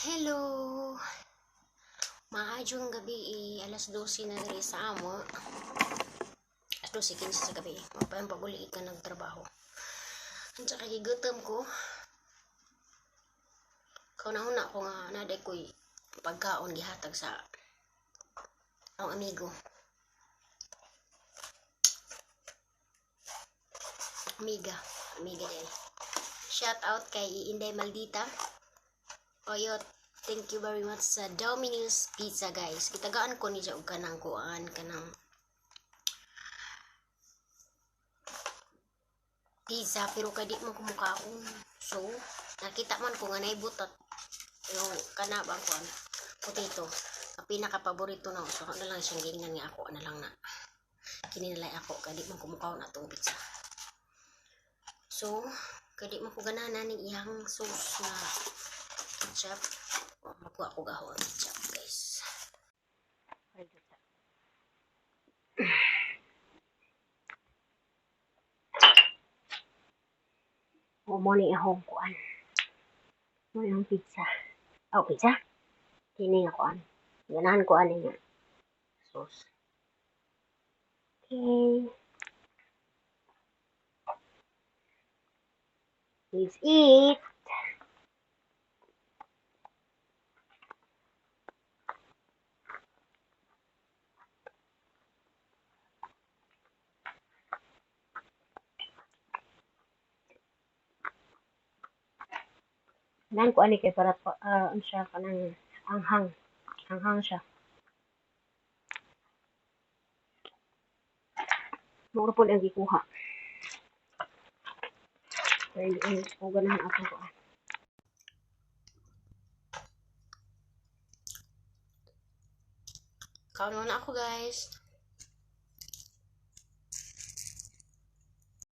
Hello! Maayong gabi eh, alas 12 na diri sa amo. Alas 12:15 sa gabi. Mapayang pag-uli ka nagtrabaho. Ang tsaka gigutom ko. Kauna-una ko nga naday ko'y pagkaon gihatag sa ang amigo. Amiga. Amiga din. Shout out kay Inday Maldita. Oyot, thank you very much sa Domino's Pizza, guys. Gitagaan ko ni siya og kanang kuan, kanang pizza, pero kay di man ko mukaon. So, nakita man ko nga naibutat yung kana bang kuan, potato. Ang pinaka-paborito na. So, ako na lang siyang gingnan nga ako na lang na. Kini na lang ako kay di man ko mukaon atong pizza. So, kay di man ko ganahan ning iyang sauce na ketchup. Oh, makuha ko gaho ang ketchup, guys. Oh, mo ni akong kuan. Mo ni akong pizza. Oh, pizza? Kini nga kuan. Ganahan ko ani nga sauce. Okay. Let's eat. Ganahan ko ani kay para pa, ano siya kanang anghang. Anghang siya. Mura po ang gikuha. Kaya ang ganahan ako ko. Kaon muna ako, guys.